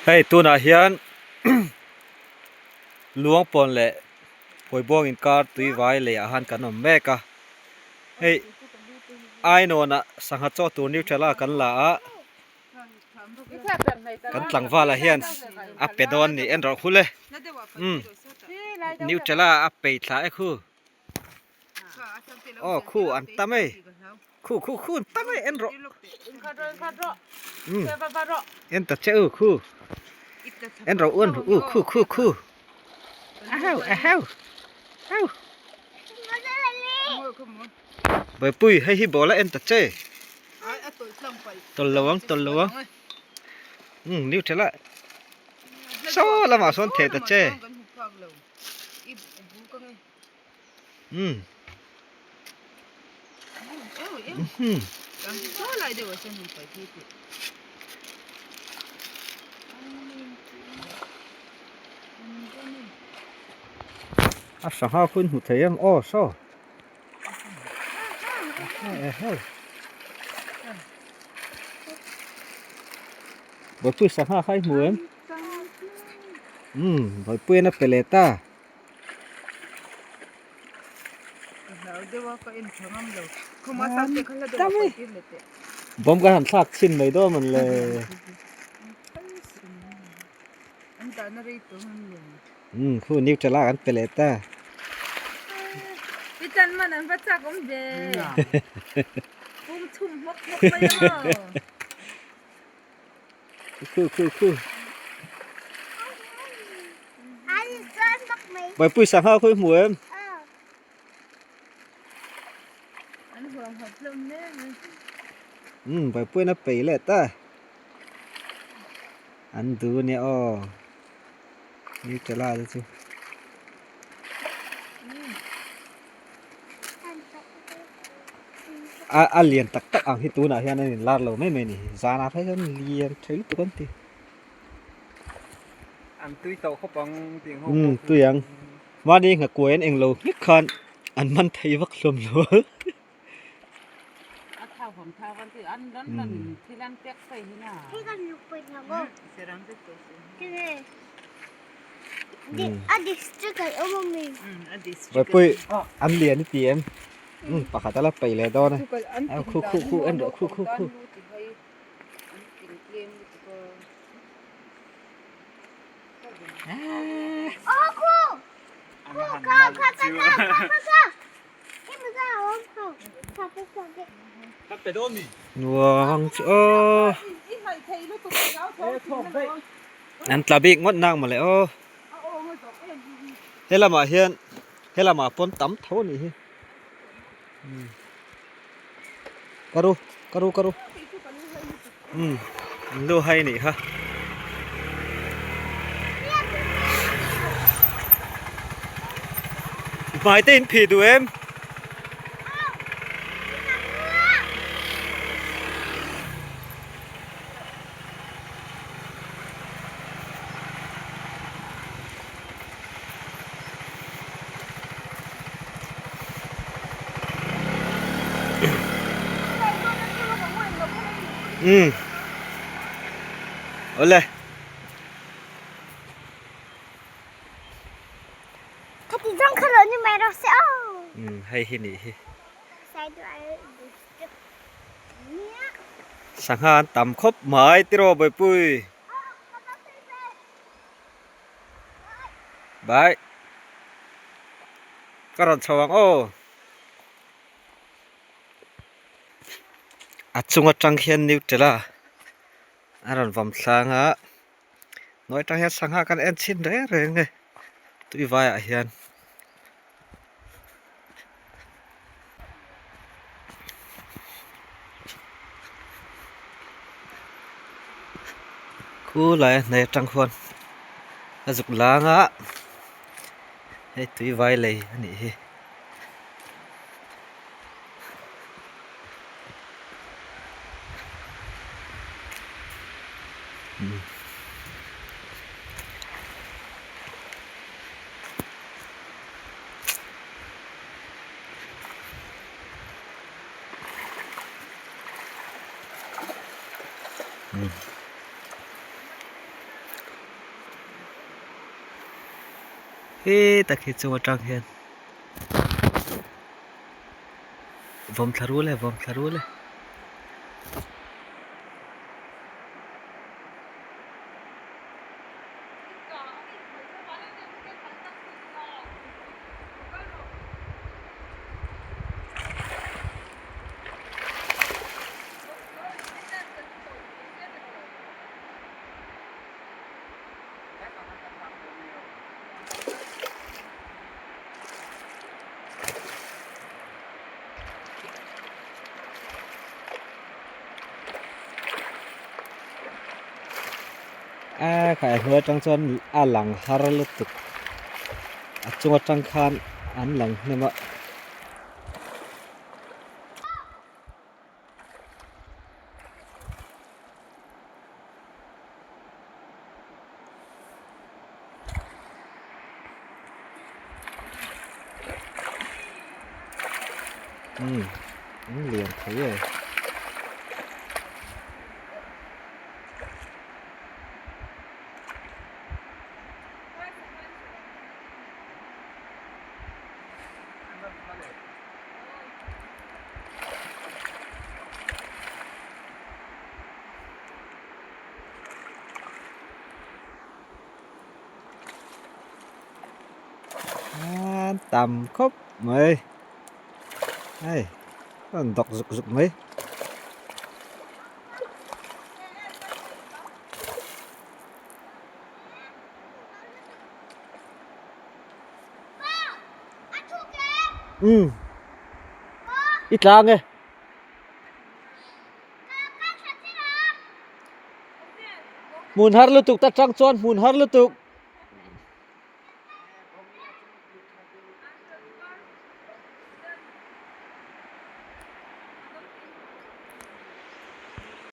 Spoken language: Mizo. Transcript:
Hei tunah hian Luangpawn leh Phuaibuang inkar tuivai leiah han kan awm mek a hei Ainawnah sangha chaw tur neutral a kan la a kan tlangvalah hian a pe dawn ni en rawh hul e umm neutral a a pei thla e khu. Aw khu an tam e khu khu khu an tam e en rawh umm en ta che u khu en rawh u en rawh u khu khu khu ahau ahau au Bawihpui hei hi ball a en ta che tawlh lo ang tawlh lo ang umm new thelh a saw lamah sawn theh ta che. Umm. Umm. A sangha khu in hmu thei em aw saw. Bawihpui sangha kha i hmu em? Umm Bawihpuiin a pe leh ta. Bawm kan han thlak chhin mai dawn mawn le. Umm khu neutral a kan pe leh ta. Khu khu khu. Bawihpui sangha khawi hmu em? Umm Bawihpuiin a pei leh ta. An duh ania aw. Nutella te chu. A a lian tak tak ang hi tunah hian an inlar lo mai mai a ni zanah phei chuan lian tha lutuk an ti. An tui tawh khawp ang tih ho Umm tui ang mahni nghakuai an englo hlek khan an man thei vak hlawm lo a. Bawihpui an lian i ti em umm pakhat a la peih leh dawn a khu khu khu en rawh khu khu khu. Nuam chu aw an tla bik ngawt nang mawle aw he lamah hian he lamah pawn tam tho a nih hi ka ru ka ru ka ru umm an lu hai a nih kha. Hmai te in phih duh em? Umm awle. Umm hei hi nih hi. Sangha an tam khawp mai tiraw Bawihpui. Bye. Ka rawn chho ang aw. A chung atang hian neutral a a rawn vawm thlang a hnuai atang hian sangha kan en chhin reng reng e tui vaiah hian. Khu lai a hnai atang khuan a zuk lang a hei tui vai lei a nih hi. He tak hi chung atang hian vawm thla rul e vawm thla rul e. A khai hnuai atang chuan a lang har lutuk a chung atang khan an lang hnem a. Umm an lian thei e. An tam khawp mai hei a rawn dawk zuk zuk mai. Umm i tlang e. Hmun har lutuk ta tang chuan hmun har lutuk.